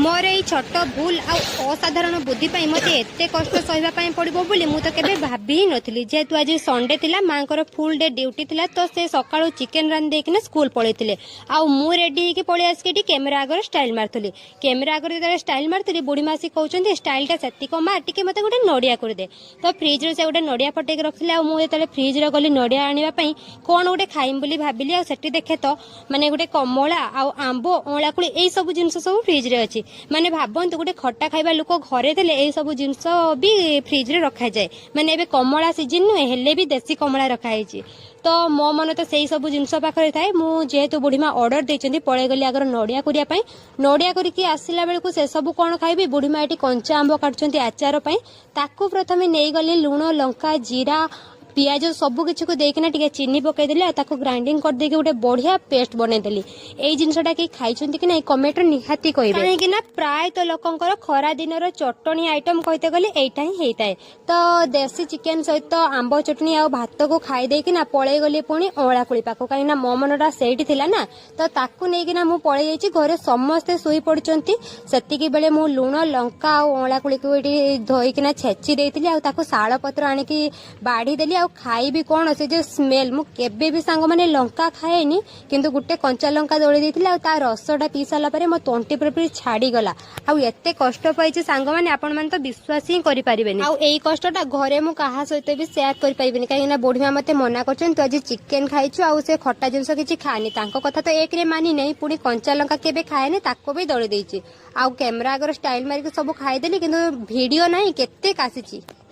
ମୋର ଏଇ ଛୋଟ ଭୁଲ ଆଉ ଅସାଧାରଣ ବୁଦ୍ଧି ପାଇଁ ମୋତେ ଏତେ କଷ୍ଟ ସହିବା ପାଇଁ ପଡ଼ିବ ବୋଲି ମୁଁ ତ କେବେ ଭାବି ହିଁ ନଥିଲି। ଯେହେତୁ ଆଜି ସଣ୍ଡେ ଥିଲା, ମାଙ୍କର ଫୁଲ୍ ଡେ ଡ୍ୟୁଟି ଥିଲା, ତ ସେ ସକାଳୁ ଚିକେନ ରାନ୍ଧି ଦେଇକିନା ସ୍କୁଲ ପଳେଇଥିଲେ। ଆଉ ମୁଁ ରେଡି ହେଇକି ପଳେଇ ଆସିକି ଏଠି କ୍ୟାମେରା ଆଗରେ ଷ୍ଟାଇଲ ମାରୁଥିଲି। କ୍ୟାମେରା ଆଗରେ ଯେତେବେଳେ ଷ୍ଟାଇଲ ମାରୁଥିଲି, ବୁଢ଼ୀ ମାସି କହୁଛନ୍ତି, "ଷ୍ଟାଇଲଟା ସେତିକ ମାର, ଟିକେ ମୋତେ ଗୋଟେ ନଡ଼ିଆ କରିଦେ।" ତ ଫ୍ରିଜରୁ ସେ ଗୋଟେ ନଡ଼ିଆ ଫଟେଇକି ରଖିଥିଲେ। ଆଉ ମୁଁ ଯେତେବେଳେ ଫ୍ରିଜରେ ଗଲି ନଡ଼ିଆ ଆଣିବା ପାଇଁ, କ'ଣ ଗୋଟେ ଖାଇମି ବୋଲି ଭାବିଲି, ଆଉ ସେଠି ଦେଖେ ତ ମାନେ ଗୋଟେ କମଳା ଆଉ ଆମ୍ବ, ଅଁଳାକୁଳି, ଏଇ ସବୁ ଜିନିଷ ସବୁ ଫ୍ରିଜରେ ଅଛି। ମାନେ ଭାବନ୍ତୁ, ଗୋଟେ ଖଟା ଖାଇବା ଲୋକ ଘରେ ଥିଲେ ଏଇ ସବୁ ଜିନିଷ ବି ଫ୍ରିଜରେ ରଖାଯାଏ। ମାନେ ଏବେ କମଳା ସିଜିନ ନୁହେଁ, ହେଲେ ବି ଦେଶୀ କମଳା ରଖାହେଇଛି। ତ ମୋ ମନ ତ ସେଇ ସବୁ ଜିନିଷ ପାଖରେ ଥାଏ। ମୁଁ ଯେହେତୁ ବୁଢ଼ୀମା ଅର୍ଡର ଦେଇଛନ୍ତି, ପଳେଇଗଲି ଆଗର ନଡ଼ିଆ କରିବା ପାଇଁ। ନଡ଼ିଆ କରିକି ଆସିଲା ବେଳକୁ ସେସବୁ କ'ଣ ଖାଇବି? ବୁଢ଼ୀମା ଏଠି କଞ୍ଚା ଆମ୍ବ କାଟୁଛନ୍ତି ଆଚାର ପାଇଁ। ତାକୁ ପ୍ରଥମେ ନେଇଗଲି, ଲୁଣ, ଲଙ୍କା, ଜିରା, ପିଆଜ ସବୁ କିଛିକୁ ଦେଇକିନା ଟିକେ ଚିନି ପକେଇଦେଲି ଆଉ ତାକୁ ଗ୍ରାଇଣ୍ଡିଙ୍ଗ କରିଦେଇକି ଗୋଟେ ବଢିଆ ପେଷ୍ଟ ବନେଇଦେଲି। ଏଇ ଜିନିଷଟା କେହି ଖାଇଛନ୍ତି କି ନାଇଁ, କମେଣ୍ଟରେ ନିହାତି କହିବେ। କାହିଁକି ନା ପ୍ରାୟତଃ ଲୋକଙ୍କର ଖରା ଦିନର ଚଟଣି ଆଇଟମ କହିତେ ଗଲେ ଏଇଟା ହିଁ ହେଇଥାଏ। ତ ଦେଶୀ ଚିକେନ ସହିତ ଆମ୍ବ ଚଟଣି ଆଉ ଭାତକୁ ଖାଇ ଦେଇକିନା ପଳେଇ ଗଲି ପୁଣି ଅଁଳା କୋଳି ପାଖକୁ, କାହିଁକି ନା ମୋ ମନଟା ସେଇଠି ଥିଲା ନା। ତ ତାକୁ ନେଇକିନା ମୁଁ ପଳେଇ ଯାଇଛି। ଘରେ ସମସ୍ତେ ଶୋଇ ପଡିଛନ୍ତି, ସେତିକି ବେଳେ ମୁଁ ଲୁଣ, ଲଙ୍କା ଆଉ ଅଁଳା କୋଳିକୁ ଏଠି ଧୋଇକିନା ଛେଚି ଦେଇଥିଲି ଆଉ ତାକୁ ଶାଳ ପତ୍ର ଆଣିକି ବାଢି ଦେଲି। ଆଉ ଖାଇବି କ'ଣ? ସେ ଯୋଉ ସ୍ମେଲ! ମୁଁ କେବେ ବି ସାଙ୍ଗମାନେ ଲଙ୍କା ଖାଏନି, କିନ୍ତୁ ଗୋଟେ କଞ୍ଚା ଲଙ୍କା ଦଳି ଦେଇଥିଲି ଆଉ ତା ରସଟା ପିଇ ସାରିଲା ପରେ ମୋ ତଣ୍ଟି ପୁରା ଛାଡିଗଲା। ଆଉ ଏତେ କଷ୍ଟ ପାଇଛି ସାଙ୍ଗମାନେ, ଆପଣମାନେ ତ ବିଶ୍ୱାସ ହିଁ କରିପାରିବେନି। ଆଉ ଏଇ କଷ୍ଟଟା ଘରେ ମୁଁ କାହା ସହିତ ବି ସେୟାର କରିପାରିବିନି, କାହିଁକି ନା ବୁଢୀମା ମତେ ମନା କରିଛନ୍ତି, "ତୁ ଆଜି ଚିକେନ ଖାଇଛୁ ଆଉ ସେ ଖଟା ଜିନିଷ କିଛି ଖାନି।" ତାଙ୍କ କଥା ତ ଏକରେ ମାନି ନାହିଁ, ପୁଣି କଞ୍ଚା ଲଙ୍କା କେବେ ଖାଏନି, ତାକୁ ବି ଦଳି ଦେଇଛି। ଆଉ କ୍ୟାମେରା ଆଗରେ ଷ୍ଟାଇଲ ମାରିକି ସବୁ ଖାଇଦେଲି, କିନ୍ତୁ ଭିଡିଓ ନାହିଁ। କେତେ କାଶିଛି।